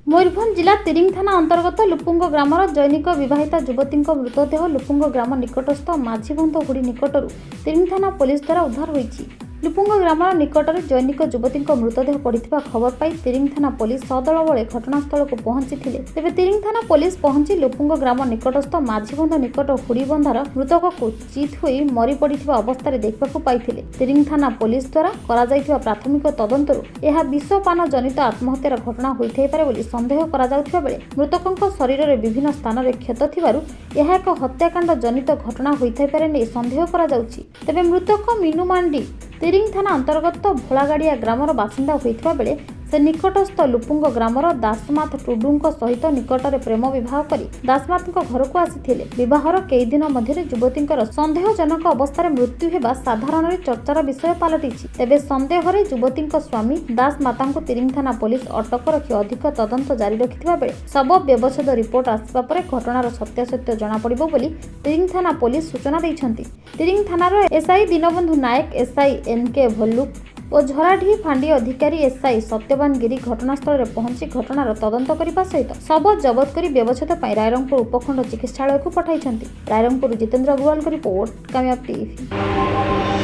ମୟୂରଭଞ୍ଜ ଜିଲ୍ଲା ତିରିଂ ଥାନା ଅନ୍ତର୍ଗତ ଲୁପୁଙ୍ଗ ଗ୍ରାମର ଜନୈକ ବିବାହିତା ଯୁବତୀଙ୍କ ମୃତଦେହ ଲୁପୁଙ୍ଗ ଗ୍ରାମ ନିକଟସ୍ଥ ମାଝିବନ୍ଧ ହୁଡ଼ି ନିକଟରୁ ତିରିଂ ଥାନା ପୋଲିସ ଦ୍ୱାରା ଉଦ୍ଧାର ହୋଇଛି। ଲୁପୁଙ୍ଗ ଗ୍ରାମର ନିକଟରେ ଜନୈକ ଯୁବତୀଙ୍କ ମୃତଦେହ ପଡ଼ିଥିବା ଖବର ପାଇ ତିରିଂ ଥାନା ପୋଲିସ ସଦଳବଳେ ଘଟଣାସ୍ଥଳକୁ ପହଞ୍ଚିଥିଲେ। ତେବେ ତିରିଂ ଥାନା ପୋଲିସ ପହଞ୍ଚି ଲୁପୁଙ୍ଗ ଗ୍ରାମ ନିକଟସ୍ଥ ମାଝିବନ୍ଧ ନିକଟ ହୁଡ଼ିବନ୍ଧାର ମୃତକକୁ ଚିତ୍ ହୋଇ ମରି ପଡ଼ିଥିବା ଅବସ୍ଥାରେ ଦେଖିବାକୁ ପାଇଥିଲେ। ତିରିଂ ଥାନା ପୋଲିସ ଦ୍ୱାରା କରାଯାଇଥିବା ପ୍ରାଥମିକ ତଦନ୍ତରୁ ଏହା ବିଷପାନ ଜନିତ ଆତ୍ମହତ୍ୟାର ଘଟଣା ହୋଇଥାଇପାରେ ବୋଲି ସନ୍ଦେହ କରାଯାଉଥିବା ବେଳେ, ମୃତକଙ୍କ ଶରୀରରେ ବିଭିନ୍ନ ସ୍ଥାନରେ କ୍ଷତ ଥିବାରୁ ଏହା ଏକ ହତ୍ୟାକାଣ୍ଡ ଜନିତ ଘଟଣା ହୋଇଥାଇପାରେ ନେଇ ସନ୍ଦେହ କରାଯାଉଛି। ତେବେ ମୃତକ ମିନୁ ମାଣ୍ଡି ତିରିଂ ଥାନା ଅନ୍ତର୍ଗତ ଭୋଳାଗାଡ଼ିଆ ଗ୍ରାମର ବାସିନ୍ଦା ହୋଇଥିବା ବେଳେ, ସେ ନିକଟସ୍ଥ ଲୁପୁଙ୍ଗ ଗ୍ରାମର ଦାସମାଥ ଟୁଡୁଙ୍କ ସହିତ ନିକଟରେ ପ୍ରେମ ବିବାହ କରି ଦାସମାଥଙ୍କ ଘରକୁ ଆସିଥିଲେ। ବିବାହର କେଇଦିନ ମଧ୍ୟରେ ଯୁବତୀଙ୍କର ସନ୍ଦେହଜନକ ଅବସ୍ଥାରେ ମୃତ୍ୟୁ ହେବା ସାଧାରଣରେ ଚର୍ଚ୍ଚାର ବିଷୟ ପାଲଟିଛି। ତେବେ ସନ୍ଦେହରେ ଯୁବତୀଙ୍କ ସ୍ୱାମୀ ଦାସ ମାତାଙ୍କୁ ତିରିଂ ଥାନା ପୋଲିସ ଅଟକ ରଖି ଅଧିକ ତଦନ୍ତ ଜାରି ରଖିଥିବା ବେଳେ, ଶବ ବ୍ୟବଚ୍ଛେଦ ରିପୋର୍ଟ ଆସିବା ପରେ ଘଟଣାର ସତ୍ୟାସତ୍ୟ ଜଣାପଡ଼ିବ ବୋଲି ତିରିଂ ଥାନା ପୋଲିସ ସୂଚନା ଦେଇଛନ୍ତି। ତିରିଂ ଥାନାର SI Dinabandhu Nayak, SI NK Bhalluk ଓ ଝରାଡିହି ଫାଣ୍ଡି ଅଧିକାରୀ ଏସ୍ଆଇ ସତ୍ୟବାନ ଗିରି ଘଟଣାସ୍ଥଳରେ ପହଞ୍ଚି ଘଟଣାର ତଦନ୍ତ କରିବା ସହିତ ଶବ ଜବତ କରି ବ୍ୟବଚ୍ଛେଦ ପାଇଁ ରାଇରଙ୍ଗପୁର ଉପଖଣ୍ଡ ଚିକିତ୍ସାଳୟକୁ ପଠାଇଛନ୍ତି। ରାଇରଙ୍ଗପୁର ଜିତେନ୍ଦ୍ର ଅଗ୍ରୱାଲଙ୍କ ରିପୋର୍ଟ, କାମୟାବ ଟିଭି।